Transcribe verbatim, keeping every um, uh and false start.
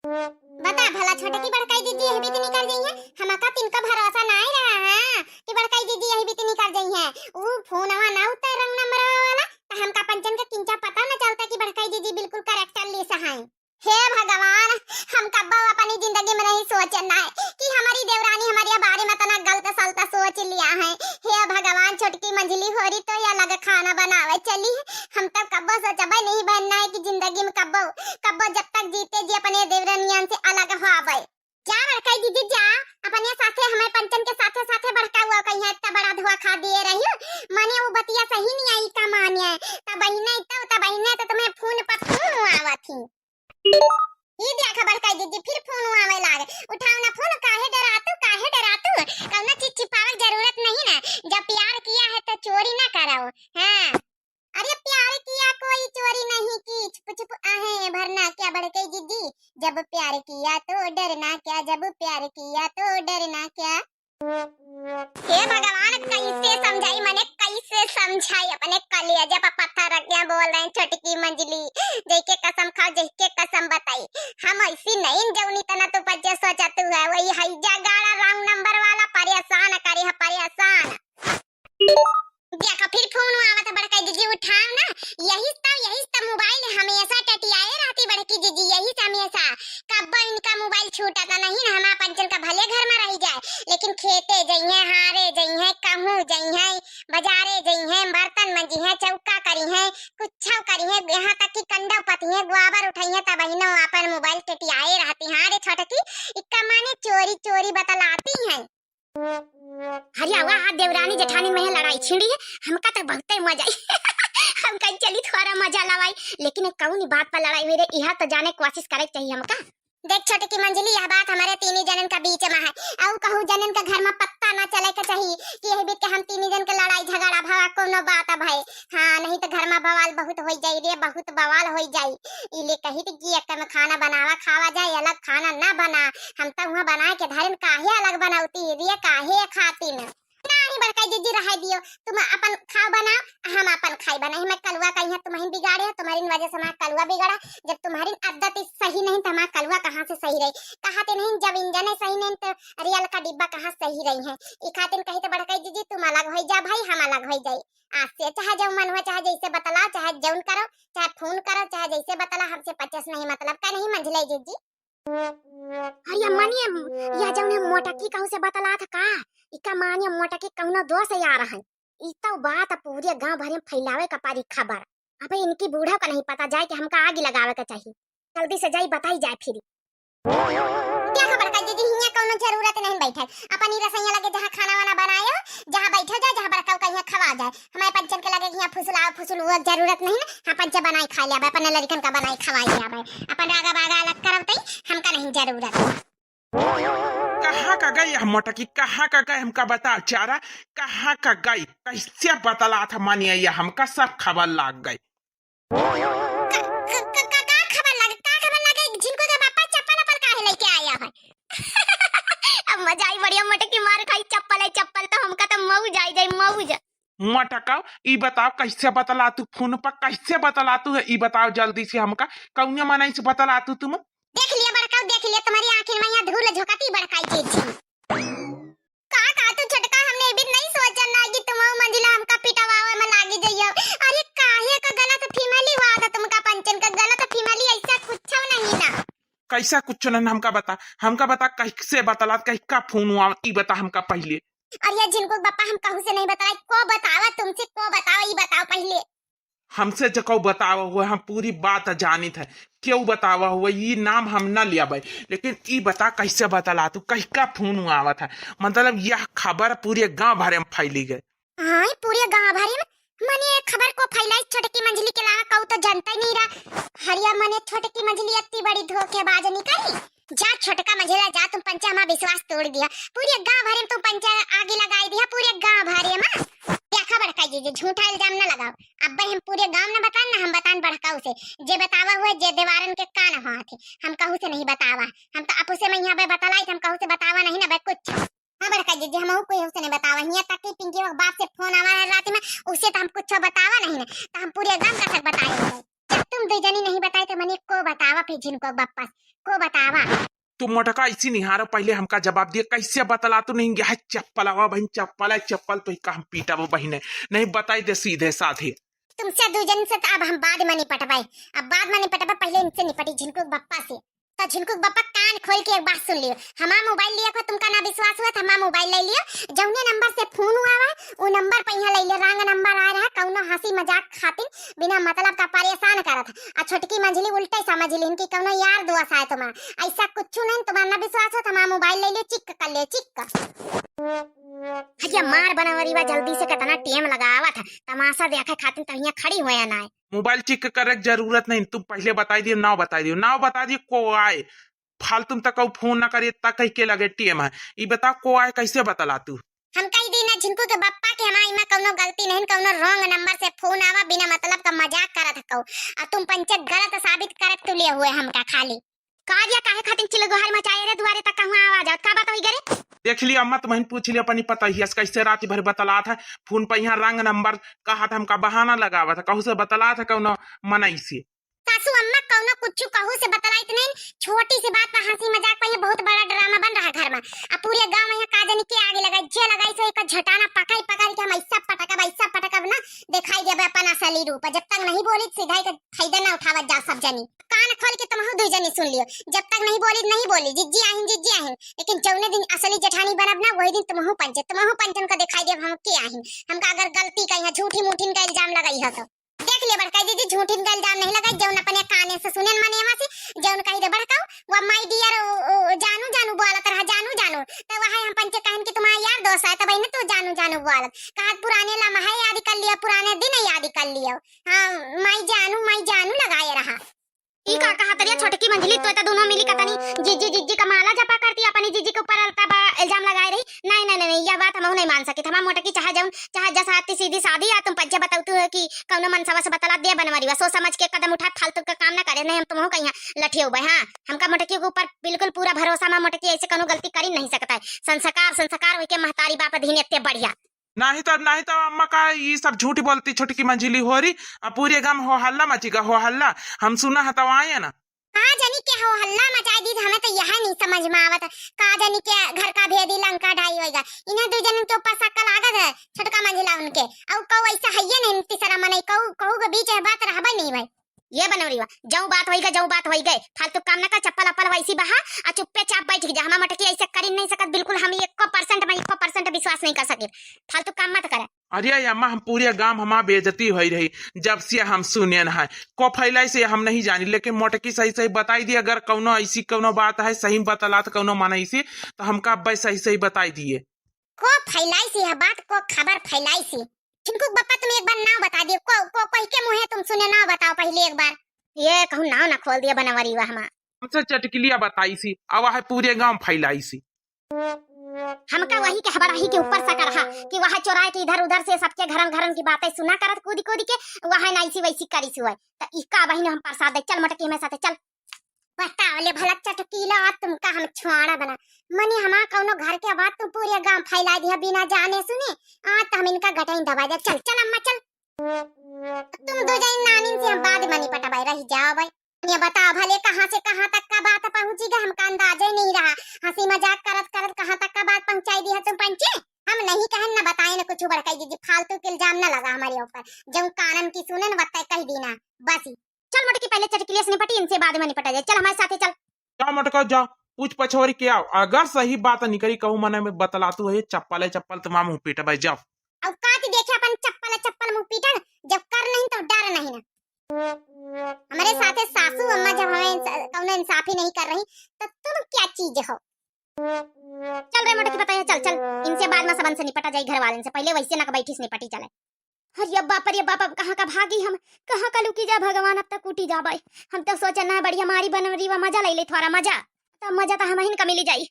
बता भला छोटकी बड़काई दीदी यही बीत निकल जइहैं, हमका तिनका भरोसा नाहीं रहा है कि बड़काई दीदी यही बीत निकल जइहैं। ऊ फोनवा ना उतर रंग नंबर वाला, त हमका पंचन के किंचा पता न चलता कि बड़काई दीदी बिल्कुल characterless हैं। हे भगवान, हम कब्बो अपनी जिंदगी में नहीं सोचन ना है कि हमारी देवरानी हमारे बारे में इतना गलत सलत सोच लिया है। हे भगवान, छोटकी मंझली होरी तो या अलग खाना बनावे चली है। हम तो कब्बो सोचबे नहीं बनना है कि जिंदगी में कब्बो, कब्बो जब तक जीते जी अपने देवरानियन से अलग होबे। जा बड़काई दीदी जा, अपने साथे हमें पंचन के साथे साथे बड़का हुआ कहीं है, इतना बड़ा धोखा दिए रही हो। माने वो बतिया सही नहीं आई का माने, तब बहिने तो, तब बहिने तो तुम्हें फोन पर फोन आवत ही। ई देखा बड़काई दीदी फिर फोन आवे लागे। उठाओ ना फोन, काहे डरातू, काहे डरातू? कौनो चीज छिपावे के जरूरत नहीं ना। जब प्यार किया है तो चोरी ना करो। हाँ। अरे प्यार किया कोई चोरी नहीं की, छुप छुप आहे भरना क्या बड़काई दीदी? जब प्यार किया तो डरना क्या, जब प्यार किया तो डरना क्या? हे भगवान, कैसे समझाई, मने कैसे समझाई, अपने कलेजे पर पत्थर रख के बोल रहे हैं, छोटकी मंझली, जैके कसम खाओ, जैके कसम बताई, हम ऐसी नहीं जौनी तना तू बच्चे सोचा तू है, वही है जगाड़ा wrong number वाला, परेशान करे है, परेशान। देखो फिर फोन आवत है बड़काई दीदी, उठाओ ना। यही तो, यही तो मोबाइल हमेशा टटियाए रहती बड़की दीदी, यही से हमेशा। कब्बो इनका मोबाइल छूटता नहीं ना, हमार पंचन का भले घर में रही जाए, लेकिन खेते जइहैं, हारे जइहैं, कहूँ जइहैं, बाजारे जइहैं, बर्तन मंजिहैं, चौका करिहैं, कुच्छो करिहैं, यहाँ तक कि कंडो पतिहैं, गोबर उठइहैं, तब बहिनो अपन मोबाइल टटियाए रहती। हाँ रे छोटकी, इक्का माने चोरी चोरी बतलाती हैं। अरे वाह, देवरानी जेठानी में लड़ाई छिड़ी है, हमका तो बहुते मजा आई। हम कहीं चली थोड़ा मजा लवाई, लेकिन ये कौन बात पर लड़ाई हुई रे, यह तो जाने कोशिश करे के चाहिए हमका। देख छोटकी मंझली, यह बात हमारे तीनी जनन का बीच में है, और कहूँ जनन का घर में पत्ता ना चले के चाहिए कि यही बीच के हम तीनी जन के लड़ाई झगड़ा भवा कोनो बात अब है। हाँ, नहीं तो घर में बवाल बहुत होई जाई रे, बहुत बवाल होई जाई। इले कही थी कि एक में खाना बनावा खावा जाए, अलग खाना ना बना। हम तो वहाँ बनाए के धरन काहे अलग बनौती रे, काहे खातिन? नहीं बड़काई दीदी, रहे दियो, तुम अपन खाओ बनाओ, हम अपन खाई बनाई। हमें कलुआ कहीं है, तुम्हारी बिगाड़े है, तुम्हारी वजह से हमारा कलुआ बिगड़ा। जब तुम्हारी आदत ही सही नहीं तो हमारा कलुआ कहाँ से सही रही? कहा ते नहीं, जब इंजन ही सही नहीं तो रेल का डिब्बा कहाँ सही रही है? ई खातिन कही तो बड़काई दीदी, तुम अलग हो जा भाई, हम अलग हो जाई। आज से चाहे जो मन हो, चाहे जैसे बतलाओ, चाहे जौन करो, चाहे फोन करो, चाहे जैसे बतला, हमसे पचास नहीं मतलब का नहीं मंझले दीदी। अरे मनिए, यह जौन है मोटकी कहूँ से बतलात का? इका मानिए मोटकी कौनो दोष यार है। ई तो बात पूरे गांव भर में फैलावे का पारी खबर। अबे इनकी बूढ़ा का नहीं पता जाए कि हमका आग लगावे का चाहिए। जल्दी से जाई बताई जाए फिर। क्या खबर का दीदी, हियां कौनो जरूरत नहीं बैठे। अपनी रसोईया लगे जहाँ खाना वाना बनायो, जहाँ बैठो जाए, जहाँ बड़काऊ कहीं खवा जाए। हमारे पंचन के लगे हियां फुसलाओ फुसुल वो जरूरत नहीं ना। हाँ पंचे बनाई खा लिया, अपने लड़कन का बनाई खवाई लिया, अपन रागा बागा अलग करब तई, हमका नहीं जरूरत। कहाँ का गई हम मोटकी, कहाँ का गई हमका बता चारा, कहाँ का गई, कैसे बतलात है मानिए या हमका सब खबर लाग गई। का, का, का, का, का खबर लागे, का खबर लागे? झिनको के बापा चप्पल अप्पल काहे लेके आया है? अब मजा आई बढ़िया मोटकी मार खाई, चप्पल है चप्पल, तो हमका तो मऊ जाई जाई मऊ जा। मोटका, ई बताओ कैसे बतला तू फोन पर, कैसे बतला तू है, ई बताओ जल्दी से हमका, कौने मनई से बतला तू तुम? देख लिया बड़काऊ, देख लिया, तुम्हारी आँखिन में यहाँ धूल झोंकती बड़काई चीज। का, का तू छोटका, हमने भी नहीं सोचन ना कि तुम मंझला हमका पिटवावे में लागी जइयो। अरे काहे का गलत फहमी हुआ था तुमका पंचन का, गलत फहमी ऐसा कुछ नहीं ना। कैसा कुछ नहीं, हमका बता, हमका बता कैसे बतला, कैका फोन हुआ, ई बता हमका पहले। अरे झिनको बापा हम कहूँ से नहीं बताई, को बतावा तुमसे, को बतावा, ई बताओ पहले। हमसे जकौ बतावा हुआ, हम पूरी बात जानित है। क्यों बतावा हुआ, ई नाम हम न लियाबै, लेकिन ई बता कैसे बतला तू, कैका फोन आवत है, मतलब यह खबर पूरे गांव भरे में फैली गई। हाँ, पूरे गांव भरे में, मने ये खबर को फैलाई छोटकी मंझली के अलावा कऊ तो जानता ही नहीं रहा। हरिया मने छोटकी मंझली इतनी बड़ी धोखेबाज निकली। जा छोटका मंझला जा, तुम पंचा हमारा विश्वास तोड़ दिया, पूरे गांव भरे में तुम पंचा आगी लगाई दिया, पूरे गांव भरे में। देखा बड़का जीजी, झूठा इल्जाम न लगाओ, अब हम पूरे गांव न बतान, न हम बतान बड़काऊ से, जे बतावा हुआ, जे देवारन के कान हुआ थे, हम कहू से नहीं बतावा, हम तो अपू से मैं यहाँ पे बतलाई, हम कहू से बतावा नहीं ना बे कुछ। हाँ बड़का जीजी, हम कोई से नहीं बतावा, यहाँ तक कि पिंकी वो बाप से फोन आवा है रात में, उसे तो हम कुछ बतावा नहीं ना, तो हम पूरे गांव का तक बताए। जब तुम दुइ जनी नहीं बताई तो मने को बतावा फिर झिनकू बप्पा से, को बतावा। तू मोटका ऐसी निहारो, पहिले हमका जवाब दिया, कैसे बतलातू नहीं? यह चप्पलवा बहिन, चप्पल है, चप्पल तो का हम पीटब बहिने, नहीं बताई दे सीधे साधे। तुमसे दुइ जनी से तो अब हम बाद में निपटबे, अब बाद में निपटबे, पहिले इनसे निपटी झिनकू बप्पा से। तो झिनकू बप्पा कान खोल के एक बात सुन लियो, हमार मोबाइल लिया को तुमका ना विश्वास हुआ तो हमार मोबाइल ले लियो, जौने नंबर से फोन हुआ है वो नंबर पे यहाँ ले लियो, रंग नंबर आ रहा, कौनो हंसी मजाक खातिर बिना मतलब का परेशान करत है। आ छोटकी मंझली उल्टे समझ लिहिन कि कौनो यार दोस्त आए तुम्हार, ऐसा कुछ नहीं, तुम्हार ना विश्वास हो तो हमार मोबाइल ले लियो, चिक कर लियो, चिक कर। भैया मार बनवरीवा जल्दी से, कितना टेम लगावत है, तमाशा देखे खातिर तो यहाँ खड़ी हुए ना है। मोबाइल चिक करे के जरूरत नहीं, तुम पहिले बताई दियो, नाव बताई दियो, नाव बता दियो को आए। फालतू में तक फोन ना करिए, तक कह के लगे टेम है। ई बताओ को आए, कैसे बतलातू? हम कही दी ना झिनकू के बप्पा के हमार इमा कौनो गलती नहीं, कौनो रॉन्ग नंबर से फोन आवा, बिना मतलब का मजाक करत हकौ। आ तुम पंचे गलत साबित करत तुले हुए हमका खाली। का दिया काहे खातिर चिल्ला गुहार मचाए रे, दुआरे तक कहूँ आवाज आवत, का बात होई गे रे? देख लिया अम्मा, तुमहिन पूछ लिया अपनी पतोहिया से, कैसे रात भर बतलात है, फोन पे यहाँ रंग नंबर कहा था, हमका बहाना लगावा था, कहू से बतलात है कौनो मनई से। सासू अम्मा कौनो कुछ कहू से बतलाइत नहीं, छोटी सी बात पर हंसी मजाक पर ये बहुत बड़ा ड्रामा बन रहा घर में। अब पूरे गांव में यहाँ का जानी के आगे लगाई, जे लगाई सो एक झटाना पकड़ पकड़ के हम ऐसा पटकब, ऐसा पटकब ना, दिखाई देबे अपन असली रूप। जब तक नहीं बोली सीधा ही के फायदा ना उठावत जा सब जनी। कान खोल के तुमहू दुइ जनी सुन लियो, जब तक नहीं बोली, नहीं बोली, जिज्जी आहिन, जिज्जी आहिन, लेकिन जौने दिन असली जेठानी बनब ना, वही दिन तुमहू पंचे, तुमहू पंचन का दिखाई देब हम के आहिन। हमका अगर गलती कही है, झूठी मूठी का इल्जाम लगाई है तो देख ले बड़का जीजी, झूठी का इल्जाम नहीं लगाई, जौन अपने काने से सुनेन मनेवा से, जौन कही दे बड़का, वो my dear, ओ, ओ, जानू जानू बोलत रहा, जानू जानू, तो वह हम पंचे कहन कि तुम्हारा यार दोस्त है, तब इन्हें तू जानू जानू बोलत, कहा पुराने लम्हा याद कर लियो, पुराने दिन याद कर लियो। हाँ, माई जानू, माई जानू लगाए रहा। ई का कहा तरिया छोटकी मंझली, तो त दोनों मिली कतनी जिज्जी जिज्जी का माला जपा करती, अपनी जिज्जी के ऊपर अलता बा इल्जाम लगाए रही। नहीं, नहीं, नहीं, नहीं, यह बात हमहू नहीं मान सकित। हमार मोटकी चाहे जौन, चाहे जस आती सीधी सादी, या तुम पंचे बताऊ तू है कि कौनो मनसवा से बतला दे बनवरीवा, सोच समझ के कदम उठा, फालतू का काम ना करे, नहीं हम तुमहू कहीं लठिए उबे। हाँ, हमका मोटकी के ऊपर बिल्कुल पूरा भरोसा, हमार मोटकी ऐसे कौनो गलती करी नहीं सकता है। संस्कार, संस्कार होके महतारी बाप अधीन एते बढ़िया। नाही तो, नाही तो अम्मा का ई सब झूठ बोलती छोटकी मंझली होरी, आ पूरे गांव हो हल्ला मची गा, हो हल्ला। हम सुना है तो आए ना। का जानी के हो हल्ला मचाई दी, हमें तो यह नहीं समझ में आवत। का जानी के घर का भेदी लंका ढाई होएगा। इन्हें दो जन के ऊपर शक लागत है, छोटका मंझला उनके। और कौ ऐसा है ये नहीं, तीसरा मनई कौ, कहू के बीच है बात रहबे नहीं भाई। ये बनवरीवा, जऊ बात होई गए, जऊ बात होई गए, फालतू काम ना कर, चप्पल अप्पल वैसी बहा, आ चुप्पे चाप बैठ जा। हमार मोटकी ऐसे करी नहीं सकत, बिल्कुल हम एको percent में एको percent विश्वास नहीं कर सके, फालतू काम मत करे। अरे अम्मा, हम पूरे गांव हमार बेइज्जती होई रही, जब से हम सुनेन है। को फैलाई से हम नहीं जानी, लेकिन मोटकी सही सही बताई दी, अगर कौनो ऐसी कौनो बात है सही में बतलात कौनो मनई से, तो हमका अब्बे सही सही बताई दिए। को फैलाई से यह बात, को खबर फैलाई से। झिनकू बप्पा तुम एक बार नाव बता दियो, को, को, कोई के मुँहे तुम सुने नाव बताओ पहले एक बार। ये कहूँ नाव ना खोल दिया बनवरीवा हमार। हमसे चटकिलिया बताई सी, अब है पूरे गांव फैलाई सी। हमका वही के हबड़ाही के ऊपर शक रहा कि वह चोराए के इधर उधर से सबके घरन घरन की बातें सुना करत कूदी कूदी के वह नाइसी वैसी करी सुअय। त इका बहिन हम प्रसाद दे, चल मोटकी हमें साथे चल। बताओ ले भला चटकीला, आज तुमका हम छोड़ा बना। मने हमार कौनो घर के बात तू पूरे गांव फैला दिया बिना जाने सुने। आज तो हम इनका गटाई दबा दे। चल, चल अम्मा चल। तुम दो जन नानिन से हम बाद में निपटबाई, रह जाओ भाई। ये बताओ भले कहाँ से कहाँ तक का बात पहुँची गई, हमका अंदाजा ही नहीं रहा। हंसी मजाक करत करत कहाँ तक का बात पहुँचाई दी है तुम पंचे। हम नहीं कहन न बताए न कुछ बड़काई दीदी, फालतू के इल्जाम न लगा हमारे ऊपर। जब कानन की सुने न बताए कह दी ना, बस ही। चल मोटकी, पहले चटकिलिया से निपटी, इनसे बाद में निपटा जाए। चल हमारे साथे चल। जा मोटका जा, पूछ पछोरी के आओ, अगर सही बात निकली कहूँ मने में बतलातू है, चप्पल है चप्पल तुम्हारा मुँह पीटबाई, जाओ। औकात देखे अपन चप्पल है चप्पल मुँह पीटन, जब कर नहीं तो डर नहीं ना। हमारे साथे सासू अम्मा जब हमें इंस-, कौनो इंसाफी नहीं कर रही, तो तुम क्या चीज हो? चल रे मोटकी, पता है, चल, चल, इनसे बाद में सबन से निपटा जाई, घर वालन से, पहले वैसे ना बैठी से निपटी चले। अरे बाप रे बाप, अब कहाँ का भागी हम, कहाँ का लुकी जा भगवान, अब तक कूटी जा बाई। हम तो सोचे ना बढ़िया मारी बनवरीवा मजा ले ले, थोड़ा मजा, तब मजा तो हम हिन का मिली जाई।